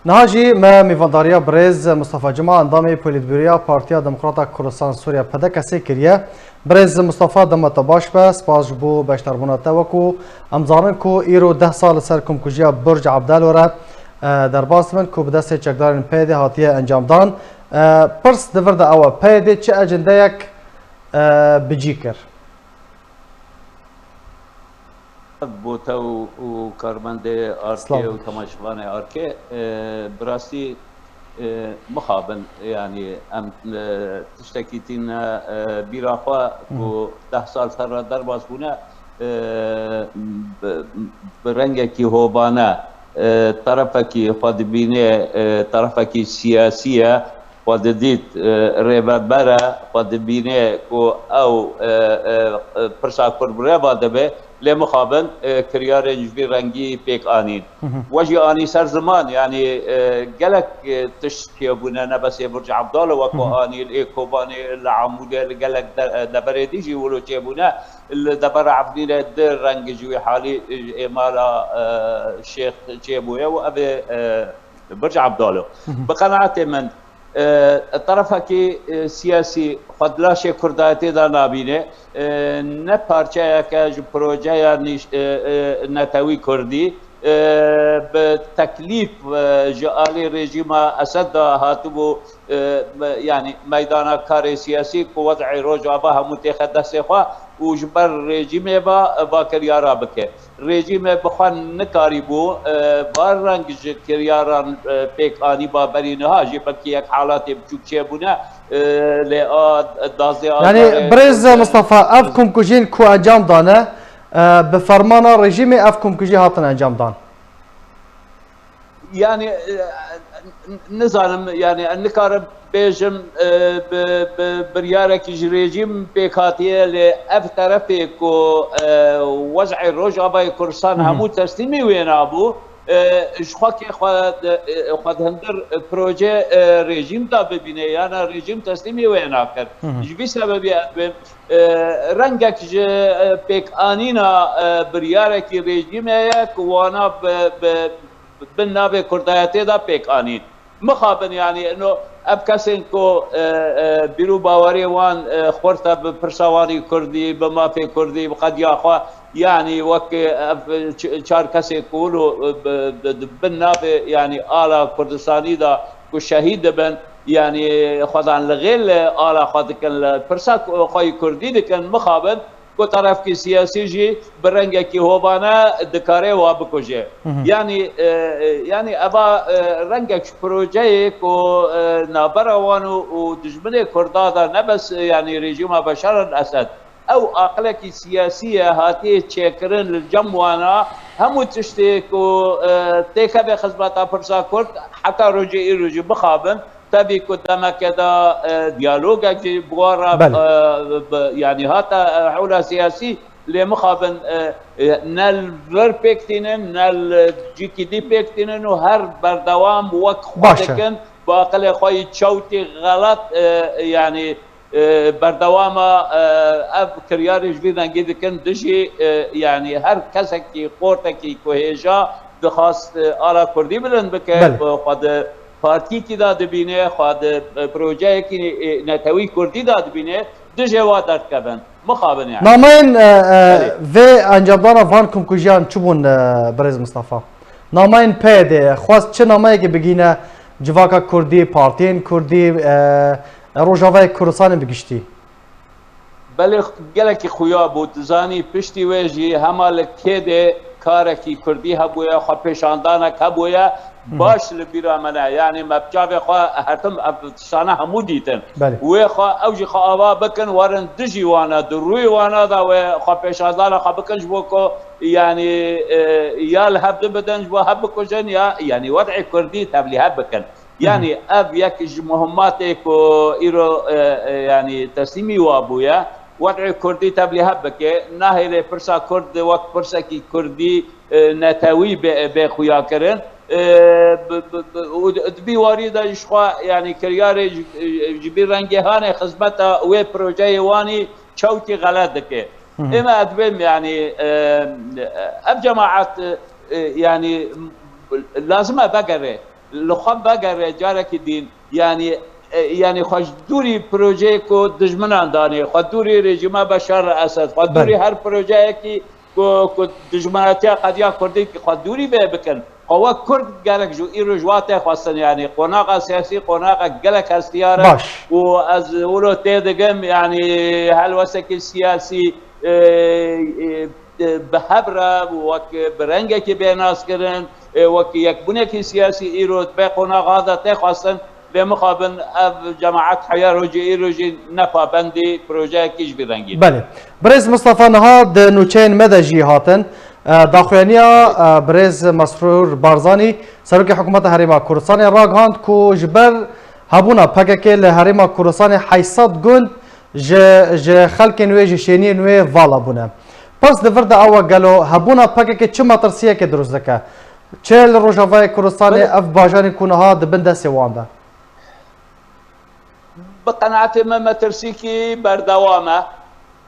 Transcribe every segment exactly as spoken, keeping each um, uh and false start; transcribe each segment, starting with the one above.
Niha jî me mêvandariya birêz Mustafa Cima, endamê Polîtbûroya Partiya Demokrata Kurdistan Sûriye, P D K S, kiriye. Birêz Mustafa, dema te baş be, spas ji bo beşdarbûna te. Wekû em zanin ku îro deh sal li ser komkujiya Burc Abdalo re, e, derbas dibin ku bi destê çekdarên P Y D'ê hatiye encamdan. E, pirs di vir de ew e, P Y D çi ecendeyek, e, bi cî kir? Bo te û, û karmendê Arkê Silav. Û temaşevanê Arkê, e, bi rastî, e, mixabin, yanî em, e, tiştekî tîne, e, bîra xwe ku Hı. deh sal ser re derbas bûne, e, bi, bi rengekî hovane, e, terefekî xwe dibîne, e, terefekî siyasî ye, xwe didît, e, rêveber e, xwe dibîne ku ew, e, e, e, pirsa Kurd bi rê ve dibe, lê mixabin, e, kiryarên ji vî rengî pêk anîn. Hı hı. We jî anî ser ziman, yanî, e, gelek, e, tişt çêbûne, ne besê Burc Abdalo weko Hı hı. anî, li Kobanê, li Amûdê, li gelek de-, e, deverê dî jî wilo çêbûne, li devera Efrînê di reng ji wî halî, e, êmala, e, Şêx çêbûye û ev ê, e, Burc Abdalo. Hı hı. Bi qenaetê min, e, terefekî, e, siyasî xwe di laşê Kurdayetê de nabîne. E, ne parçeyeke ji projeya nîş-, e, e, netewî Kurdî, e, bi teklîf, e, ji alî rejîma Esed de hatibû, e, me-, yanî meydana karê siyasî ku wez'ê Rojava hemû têxe destê xwe û ji ber rejîmê ve, e, va kiryara bike. Rejîmê bi xwe nikarîbû, e, va reng ji kiryaran, e, pêk anîba berî niha jî belkî yek halatê biçûk çêbûne, e, lê a dazê Yanî azarê birêz Mustafa, ev komkujiyên ku encam dane, e, bi fermana rejîmê ev komkujî hatin encam dan? Yanî, e, n-, nizanim, yanî, nikarim bêjim, e, bi, bi biryarekî ji rejîm pêk hatiye, lê ev terefê ku, e, wez'ê Rojavayê Kurdistan Hı hı. hemû teslîmî wê nabû, e, ji xwekê xwe, e, xwe di hundir proje, e, rejîm de bibîne, yana rejîm teslîmî wê nakir. Hı hı. Ji vî sebebî ez bêm, e, rengek ji, e, pêkanîna, e, biryarekî rejîmê ye ku wana bi, bi, bin navê Kurdayetê de pêk anîn. Mixabin, yanî, ino, ev kesên ku, e, e, bîr û bawerê wan, e, xurt e bi pirsa wanî kurdî, bi mafê kurdî, bi qediya xwe, yanî, wek ev ç-, çar kesê ku wilo, e, bi, di, di bin navê, yanî, ala Kurdistanî de ku şehîd dibin, yanî, xwedan li xêl ala xwe dikin, li pirsa ku-, xwe yî kurdî dikin, mixabin, ku terefkî siyasî jî bi rengekî hovane dikare wa bikuje. Hı hı. Yanî, e, e, yanî eva, e, rengek ji projeyê ku, e, navbera wan û, û dijminê Kurda de ne bes, e, yanî rejîma Beşar el Esed, ew aqilekî siyasî ye, hatiye çêkirin li cem wana, hemû tiştê ku, e, têkeve xizmeta pirsa Kurd, heta rojê îro jî bixabin, Tevî ku demeke de, e, diyalogek jî bi wan re, Belê. e, bi, yanî hate, e, hewla siyasî lê mixabin, e, e, ne li vir pêk tînin, ne li cîkî dî pêk tînin û her berdewam wek xwe Baş e. dikin, bi aqilê xwe yî çewtî xelat, e, yanî, e, berdewama, e, ev kiryarê ji vî rengî dikin, dijî, e, yanî her kesekî, qortekî ku hêja dixwast, e, ala kurdî bilind bike, Belê. xwe di partîkî de dibîne, xwe di, e, projeyekî, e, netewî kurdî de dibîne, dijê wa derdikevin. Mixabin yani. Nameyên, e, e, Belê. vê encamdana van komkujiyan çi bûn, e, birêz Mistefa? Nameyên P Y D'ê xwest çi nameyekê bigîne civaka kurdî, partiyên kurdî, e, Rojavayê Kurdistanê bi giştî? Belê, gelekî xuya bû. Tu zanî, piştî wê jî hema li kê de karekî kurdî hebûye, xwepêşandanek hebûye, Hı hı. baş li bîra me ne. Yanî me bi çavê xwe hertim ev tiştane hemû dîtin. Belê. Wê xwe, ew jî xwe ava bikin, werin dijî wana, di rûyê wana de wê xwepêşandana xwe bikin ji bo ku, yanî, e, ya li hev dibidin, ji bo hev bikujin, ya, yanî wed'ê kurdî tevlîhev bikin. Hı hı. Yanî ev yek ji muhimmatê ku îro, e, e, yanî teslîmî wa bûye, wed'ê kurdî tevlîhev bike, nahêle pirsa kurd wek pirsekî kurdî, e, netewî bê, bê xuyakirin. E, bi, bi, bi, û di, di vî warî de ji xwe, yanî kiryarê ji, ji vî rengê hanê xizmeta wê projeyê wanî çewtî xelet dike. Hı hı. Ême ez dibêm, yanî, e, ev cemaet, e, yanî lazim e vegere. li xwe vegere carekî din. Yanî, e, yanî xwe ji dûrî projeyê ku dijminan danê, xwe dûrî rejîma Beşar Esed, xwe dûrî Belê. her projeyekî ku, ku dijminatiya qediya Kurdî xwe dûrî vê bikin. Xwe wek Kurd gerek ji îro ji wa tê xwestin, yanî qonaxa siyasî qonaxa gelek hestiyar e Baş. û ez wilo tê digim, yanî helwesekî siyasî, e, e, e, bi hev re û wek bi rengekî bê naskirin, e, wek yekbûnekî siyasî îro bê qonaxa de tê xwestin, lê mixabin ev cemaet heya rojî îro jî ne pabendî projeyekî ji vî rengî. Belê. Birêz Mistefa, niha di nûçeyên me de jî hatin, e, daxuyaniya, e, birêz Mesrûr Barzanî, Serokê Hikûmeta Herêma Kurdistanê ragihand ku ji ber hebûna P K K li Herêma Kurdistanê heyşt sed gund ji, ji xelkên wê, ji şêniyên wê vala bûne. Pirs di vir de ew e, gelo hebûna P K K çi metirsiyekê dirust dike? Çi li Rojavayê Kurdistanê Belê. ev bajarên ku niha di bin destê wan de? Bi qenaetê me metirsîkî berdewam e.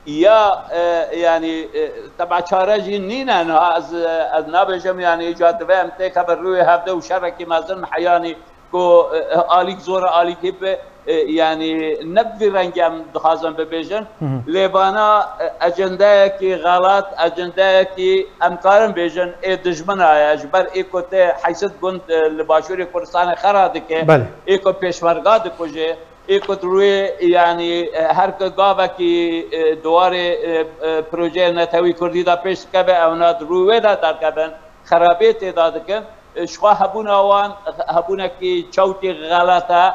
Ya, e, yanî, e, teba çare jî nîne. Niha ez, ez nabêjim, yanî, îca divê em têkevin rûyê hevde û şerekî mezin heyanî ku, e, alîk zor e, alîkî bi, e, yanî, ne bi vî rengî em dixwazin bibêjin. Hı hı. Lê vana, e, ecendeyekî xelat, ecendeyekî em karin bêjin ê dijmina ye. Ji ber ê ku tê heyşt gund, e, li Başûrê Kurdistanê xera dike, Belê. ê ku pêşmerga dikuje, ê ku di rûyê, yanî, e, her ku gavekî, e, di warê, e, e, projeyê netewî Kurdî de pêş dikeve, ewna di rû wê de derkevin, xerabiyê tê de dikin. E, ji xwe hebûna wan hebûnekî çewtî xelet e.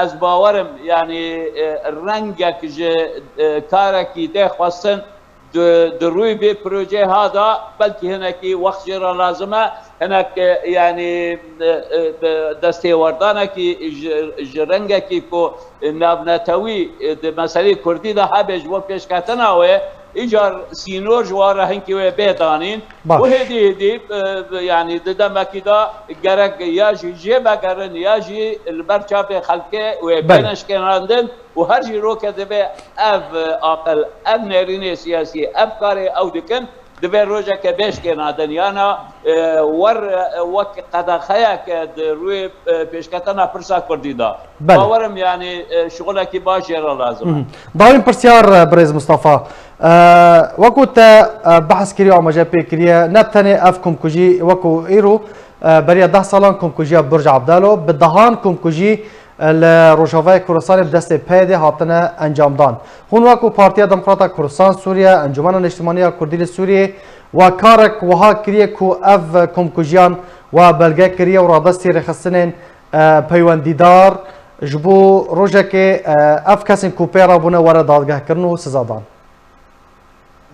Ez bawer im, yanî, e, rengek ji, e, karekî tê xwestin di, di rûyê vê projeyê ha de, belkî hinekî wext jê re lazim e, hinek, e, yanî, e, e, bi destêwerdanekî ji, ji rengekî ku navnetewî, e, di meselê Kurdî de hebe ji bo pêşketina wê, îcar sînor ji wan re hinkî wê bê danîn. Baş. Û hêdî hêdî, e, yanî di demekî de gerek ya jî jê vegerin ya jî li ber çavê xelkê wê Belê. bêne şikênandin û her jî roke divê ev, e, aqil, ev nêrînê siyasî, ev karê ew dikin, divê rojeke bê şikênandin. Yana, e, wer, e, wek qedexeyeke di rûyê, e, pêşketina pirsa Kurdî de. Belê. Bawer im, yanî, e, şixulekî baş jê re lazim e. Hı hı. Dawîn pirsyar, e, birêz Mustafa. E, wekû te, e, behs kiriye, amaje pê kiriye, ne tenê ev komkujî wekû îro, e, beriya deh salan komkujiya Burj Abdalo, bi dehan komkujî, e, li Rojavayê Kurdistanê bi destê P Y D'ê hatine encamdan. Hûn wekû Partiya Demokrata Kurdistan Sûriye, Encûmena Niştimanî ya Kurdî li Sûriyê, we karek wiha kiriye ku ev komkujiyan we belge kiriye û radestî rêxistinên, e, peywendîdar ji bo rojekê, e, ev kesên ku pê re bûne were dadgehkirin û sizadan?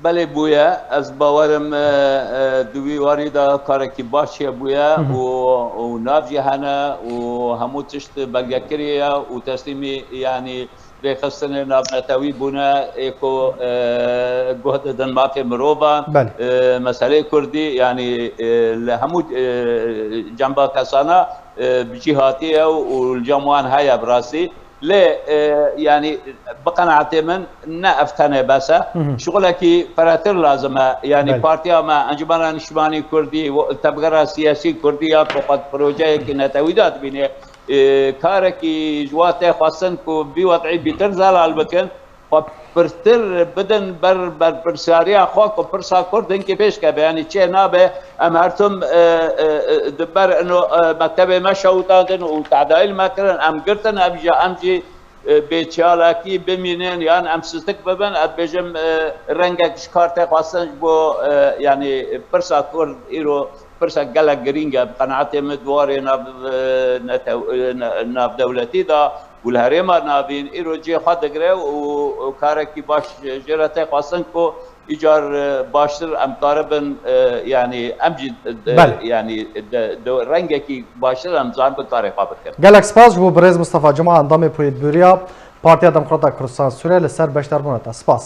Belê bûye. Ez bawer im, e, e, di wî warî de karekî baş çêbûye Hı hı. û, û nav jî hene û hemû tişt belgekirî ye û teslîmî, yanî, rêxistinê navnetewî bûne, ê ku, e, guh didin mafê mirovan, Belê. e, meseleyê Kurdî, yanî, e, li hemû, e, cemba kesana, e, bi cî hatiye û, û li cem wan heye bi rastî. Lê, e, yanî, bi qenaetê min ne ev tenê bes e. Hı hı. Şixulekî firehtir lazim e. Yanî Belê. partiya me, Encûmena Niştimanî Kurdî, tevgera siyasî Kurdî ya ku xwe projeyekî netewî de dibîne, e, karekî ji wa tê xwestin ku vî wed'î bîtir zelal bikin, xwe pirtir bidin ber berpirsiyariya xwe ku pirsa Kurd hinkî pêş keve. Yanî çê nabe em her tim, e, e, e, di ber ino, e, mektebê me şewitandin û tehdayî li me kirin, em girtin, em jî, em jî, e, bê çalakî bimînin yan em sistik bibin, ez dibêjim, e, rengek ji kar tê xwestin ji bo, e, yanî pirsa Kurd îro pirsek gelek girîng e. Bi qenaetê min di warê nav, e, netew-, e, ne-, navdewletî de û li herêma navîn îro cihê xwe digire û, û karekî baş jê re tê xwestin ku îcar, e, baştir em karibin, e, yanî em jî, e, Belê. yanî de, de rengekî baştir em zaribin karê xwe bikin. Gelek spas ji bo birêz Mustafa Cuma, endamê Polîtbûroya Partiya Demokrata Kurdistan Sûriye li ser beşdarbûna te. Spas.